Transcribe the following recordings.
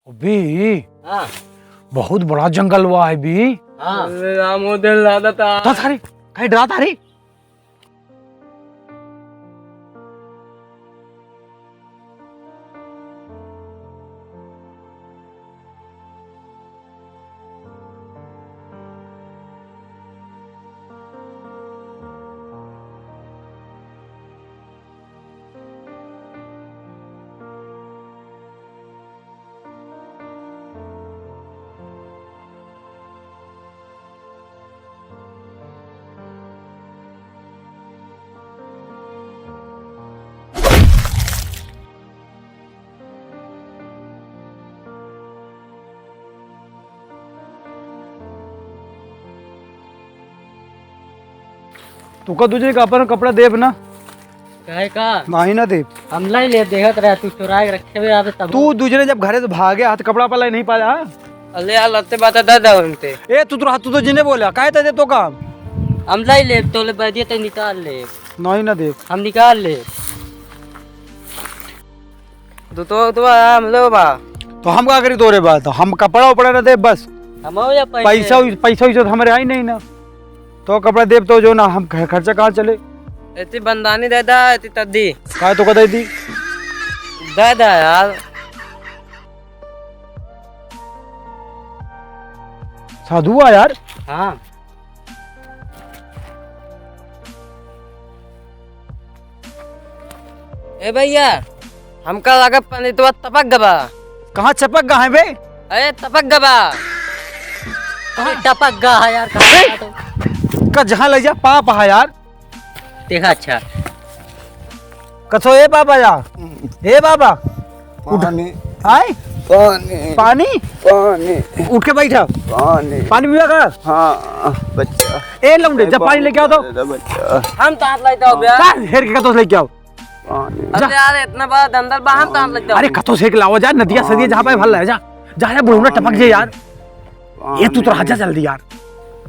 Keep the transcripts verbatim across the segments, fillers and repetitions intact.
बी, हाँ। बहुत बड़ा जंगल हुआ है बी। हाँ। अरे राम, वो दिल ज्यादा था। तो थारी, कहीं डरा थारी? तुका दूजे का अपन कपड़ा देब ना? काहे का? नाही ना देब। हम नाही लेब, देखत रहे, तू चुराए के रखे हुए आवे तब। तू दूजे जब घरे से भागे, हाथ कपड़ा पहले नहीं पाया, हाँ? अरे यार, लत्ते बात है, दे दे उनते। ए, तू तो, तू तो जिने बोला, काहे ते दे तो काम? हम नाही लेब, तो ले बैदिया ते निकाल ले। नाही ना देब। हम निकाल ले। तो, तो, तो हम लो बा। तो हम का करी तोरे बा? तो हम कपड़ा उपड़ा ना दे बस। हम हो या पैसे? पैसा उस-, पैसा वैसा तो हमरे आई नहीं ना। तो कपड़ा देब तो जो ना हम ख-, खर्चा कहाँ चले? एती बंदानी दे दा, एती तद्दी। काय तो का दे दी? दे दा यार। साधु आ यार। हाँ। ए भैया, हमका लगा पंडितवा टपक गबा। कहाँ चपक गा है बे? अरे टपक गबा। अरे टपक गा है यार, कहाँ बे? का जहाँ ले जा पाप है यार। देखा अच्छा। कथो ए बाबा जा। ए बाबा। उठ। पानी। आय? पानी। पानी? पानी। उठ के बैठा। पानी। पानी पीवा का? हाँ, बच्चा। ए लौंडे, जा पानी लेके आओ तो। दे दे बच्चा। हम तो हाथ लाइता हो बे। का हेर के कथो लेके आओ? पानी। अरे यार, इतना बड़ा दंदल बा, हम तो हाथ लाइता हो। अरे कथो से एक लावा जा, नदिया सदिया जहाँ पे भल है, जा। जा, जा, बुढ़ौना टपक जे यार। ये तू तो पानी। राजा जल्दी यार।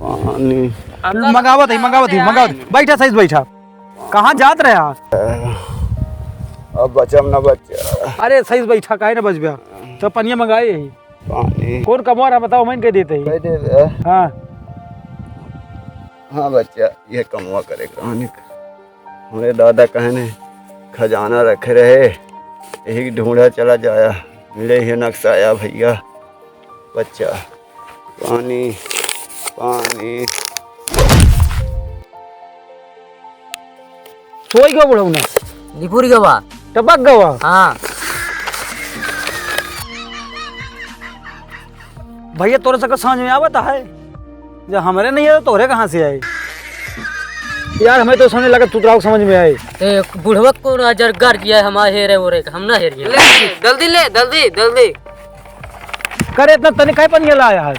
पानी। हम तो मंगावत है, मंगावत है, यार। मंगावत है। बैठा, सही से बैठा। कहाँ जात रहे यार? अब बचम ना बच्चा। अरे सही से बैठा, काहे ना बचबे? तो पनिया मंगाए यही। पानी। कौन कमवा रहा बताओ, मैं कह देते ही। कह दे बे। हाँ। हाँ बच्चा, ये कमवा करे कहानी का। हमरे दादा कहने खजाना रखे रहे, यही ढूंढा चला जाया, मिले ही नक्शा आया भैया। बच्चा, पानी, पानी। सोई गवा बुढ़ौना। निपुर गवा। टपक गवा। हाँ। भैया, तोरे सबके समझ में आवत है? जब हमरे नहीं है, तो तोरे कहाँ से आई? यार, हमें तो समझ लगा, तू तो समझ में आई। ए, बुढ़वा कौन अजर गर किया है हमारे हेरे ओरे का? हम ना हेरिए। ले, जल्दी ले, जल्दी, जल्दी। करे इतना तने काहे पनिया लाया है?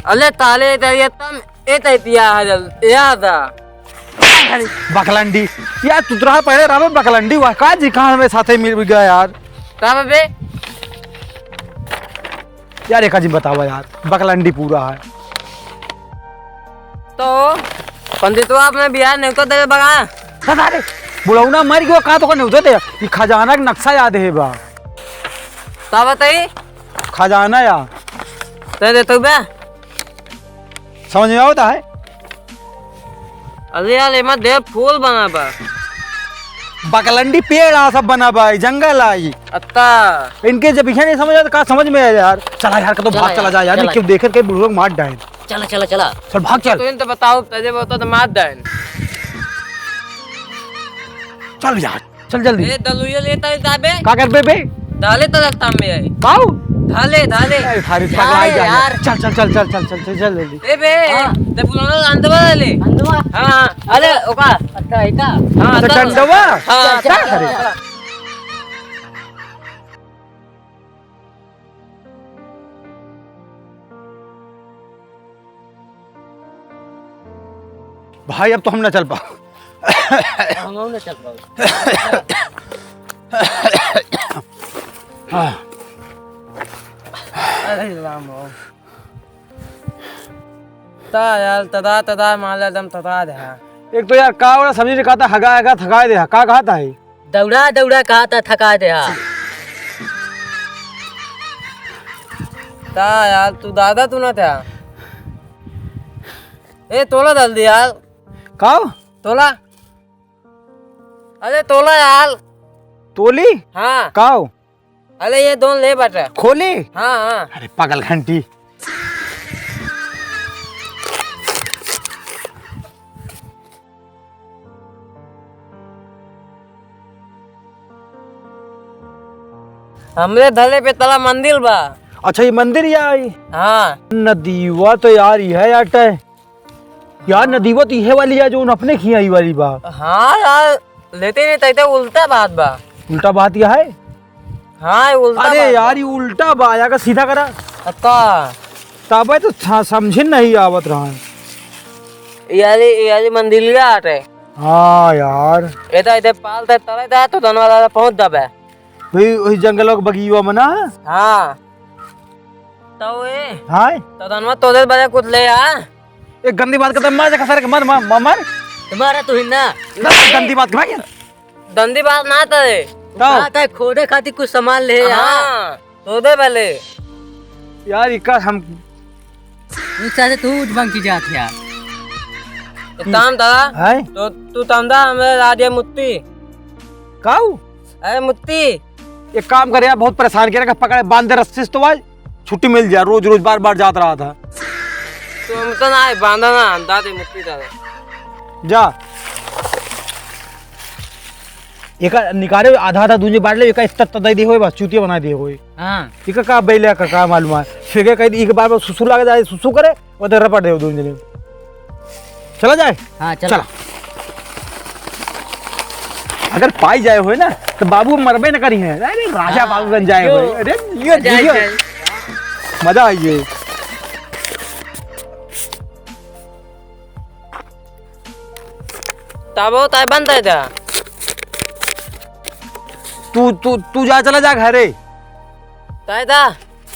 अले ताले, ताले, तम ए तै पिया है जल, याद आ। बकलंडी। यार, तू तो रहा पहले रामे बकलंडी हुआ। का जी, कहाँ हमें साथे मिल गया यार? का बे? यार, एक जी बतावा यार, बकलंडी पूरा है। तो पंडितवा अपने बियाह नेवता देले बगा। पता रे, बुढ़ौना मर गयो, का तो का नेवता दे? ई खजाना के नक्शा याद है बा। का बताई? खजाना या। तै दे तो बे। समझ में आवता है? अरे यार, एमा देव फूल बना बा। बकलंडी पेड़ आ सब बना बा, ई जंगल आई। अत्ता। इनके जब इहे नहीं समझ आवे, तो का समझ में आए यार? चला यार, कतो चला भाग चला यार, जाए यार, चला। नहीं क्यों देखे के बुढ़ो लोग मार डाए। चला, चला, चला। चल भाग चल। तो इन तो बताओ, तै जे बताओ तो मार डाए। चल यार। चल जल्दी। ए, दलुइया लेता है ताबे? का करबे बे? डाले तो लगता में है। काऊ? धाले, धाले। ए, थारी धाले पगलाई जा यार। चल, चल, चल जल्दी। ए बे, हाँ। ते बुलाना अंदवा ले। अंदवा? हाँ, हाँ। अरे, ओका। अच्छा, है का? हाँ, अच्छा, अंदवा। डंडवा? हाँ, चल, चल, अंदवा। चल, चल। भाई, अब तो हम ना चल पाओ। हम ना चल पाओ। अरे राम हो। ता यार, तदा, तदा, मान ले, एकदम तदा दे, हाँ। एक तो यार, का वाला सब्जी कहता, हगा, हगा, थका दे, हाँ। का कहता है? दौड़ा दौड़ा कहा था थका दे हा। ता यार, तू दादा तू ना था। ए, तोला डाल दे यार। काव? तोला। अरे तोला यार। तोली? हाँ। काव? अरे ये दोन ले बटा। खोली? हाँ, हाँ। अरे पागल घंटी। हमरे धरे पे तला मंदिर बा। अच्छा, ये मंदिर या आई? हाँ। नदीवा तो यार, ये है यार, तय। यार, नदीवा तो इहे वाली है, जो उन अपने खिया ई वाली बा। हाँ यार, लेते नहीं तैते उल्टा बात बा। उल्टा बात यह है? हाँ, ये उल्टा अरे बात यार, बा। ये उल्टा बा, या का सीधा करा। अच्छा। तबे तो था, समझे नहीं आवत रहा। यार, ये, यार, ये मंदिलिया आटे। हाँ यार। ये तो इधर पाल ते तले दा तो धनवा दादा पहुँच दबे। वही, वही जंगल के बगिया में ना? हाँ। तो ए, हाय। तो धनवा तोरे बदे कुछ ले आ। एक गंदी बात करता, मार जा सारे के, मार, मार, मार, मार। तुम्हारा तो ही ना। ना, गंदी बात कर भाई। गंदी बात ना करे। तो? बात है, खोदे खातिर कुछ सामान ले आ। हाँ, तोरे भले। यार, इका हम इनका से तू उठ बंकी जात है यार। एक काम दादा, हाय। तो तू तमदा हमें ला दिया मुत्ती। काऊ? अरे मुत्ती। एक काम करे यार, बहुत परेशान किया, पकड़े बांध दे रस्सी से तो आज छुट्टी मिल जाए, रोज रोज बार बार जात रहा था। तो हम तो ना आए, बांधा ना, हम दादे मुत्ती दादा। जा। एका निकाले आधा आधा दूंजे बांट ले, एका इतना तो दे दे होए, बस चूतिया बना दे होए। हाँ। एका का बैले का, का मालूम है? फिर कह दी, एक बार में सुसु लग जाए, सुसु करे, वो तो रपट दे दूंजे। चला जाए? हाँ, चला। चला। अगर पाई जाए होए ना, तो बाबू मरबे न करी है। अरे, राजा हाँ, बाबूगंज जाए यो। होए। अरे, ये, मजा आ ये। जाए। मजा आइए। तब वो तय बनता है था। तू, तू, तू जा, चला जा घरे। तय था।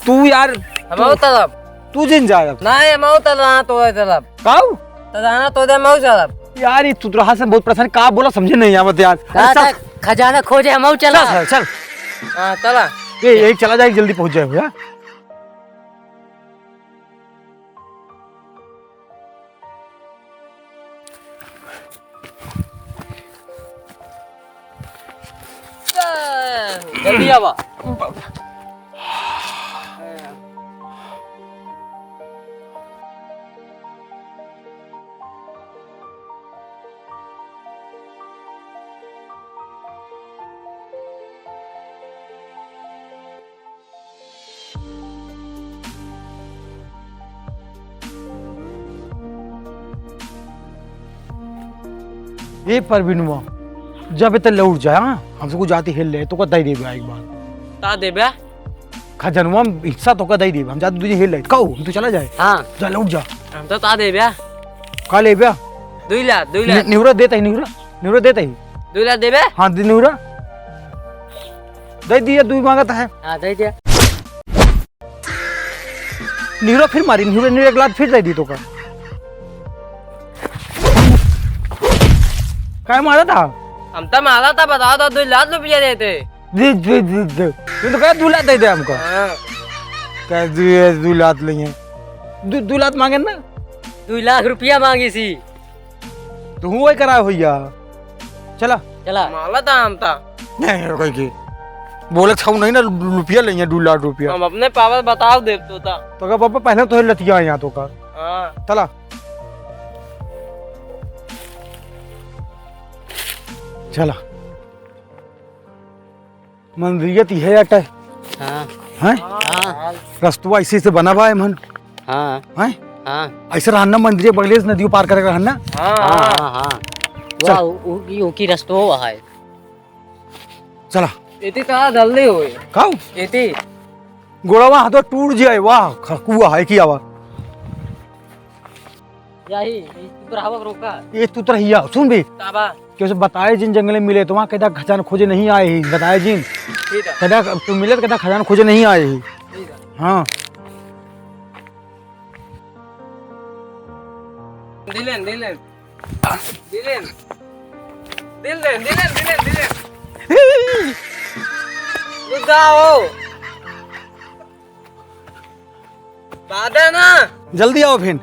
तू यार, हम तू, आओ तलब। तू जिन जा अब। नहीं, हम आओ तलब, हाँ, तो है तलब। काऊ? तो जाना तो दे, हम आओ तलब। यार, ये तुतरहा से बहुत परेशान, का बोला समझे नहीं आवत यार। कहा अरे, था, चल। खजाना खोजे, हम आओ चला। चल, चल, चल। हाँ, चला। ये, यही चला जाए, जल्दी पहुंच जाए, हाँ? जल्दी आवा। ए परवीनवा, जब इतने लौट जाए, हाँ, हमसे कुछ जाती हिल ले, तो का दे देबे एक बार। ता देबे? खजनवा में हिस्सा तो का दे देबे, हम जाते तुझे हिल ले। कहो, हम तो चला जाए। हाँ। जा, लौट जा। हम तो ता देबे। का लेबे? दुई लाख, दुई लाख। नि-, निहुरा देता ही, निहुरा। निहुरा देता ही। दुई लाख देबे? हाँ, दे निहुरा। दे दिया, दुई मांगत है। हाँ, दे दिया। निहुरा फिर मारी, निहुरा, निहुरा एक लात फिर दे दी तो का। काय मारा था? हम तो मारा था, बताओ तो, दो लाख रुपया देते। दे, दे, दे, दे। तू तो कह दो लाख दे दे हमको। हाँ। कह दो, ये दो लाख लेंगे। दो, दो लाख मांगे ना? दो लाख रुपया मांगी सी। तू वही करा भैया। चला। चला। माला दाम ता। नहीं, कोई की। बोले छऊ नहीं ना, रुपया लेंगे, दो लाख रुपया। हम अपने पावर बताओ देब तो ता। तो का पापा पहले तो लतिया यहाँ तो का। हाँ। चला। चला। मंदिरिया ती है अटे। हाँ। हैं? हाँ। रस्तवा ऐसे से बना बा है मन। हाँ। हैं? हाँ। ऐसे रहना मंदिरिया बगले से नदियों पार करे रहना। हाँ, हाँ, हाँ। हाँ। चल। वाह, उ-, उ-, की, उ की रस्तो हुआ है। चला। इती कहाँ जल्दी होए? काऊ? इती। गोड़वा हाथों टूट जाए, वाह, खकुआ है की आवा। यही, ई तुतरहवा के रोका। ये तुतरहिया, सुन बे। ताबा। कि उसे बताए जिन जंगले मिले, तो वहाँ कहता खजान खोजे नहीं आए ही, बताए जिन। ठीक है। कहता तू मिले तो कहता खजान खोजे नहीं आए ही। ठीक है। हाँ। दिलेन, दिलेन। दिलेन। दिलेन, दिलेन, दिलेन, दिलेन। रुक जाओ। बता देना। जल्दी आओ फिर।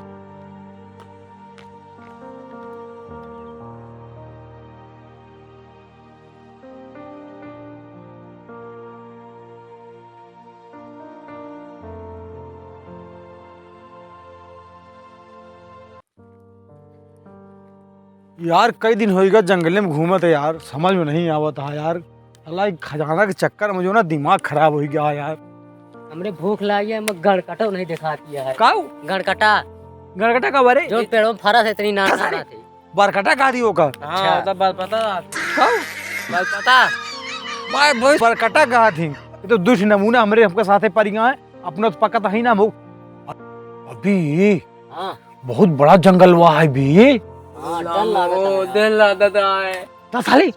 यार, कई दिन होइगा जंगले में घूमत है यार, समझ में नहीं आवत है यार। साला, ई खजाना के चक्कर में जो ना दिमाग खराब होइ गया है यार। हमरे भूख लागी है, मैं गड़कटो नहीं दिखाती है। काऊ? गड़कटा। गड़कटा का बारे? जो पेड़ों में फरा से इतनी ना, ना थी। बरकटा कहा थी ओकर? हाँ, अच्छा। तब बात पता। काऊ? बात पता। भाई, भाई, बरकटा कहा थी? ये तो दुष्ट नमूना हमरे, हमके साथे परी गया है। अपना तो पकत ही ना हो। अभी हाँ। बहुत बड़ा जंगल हुआ है भी। हाँ, डर लागत है ओ, यार। डर लागत है। तो साली,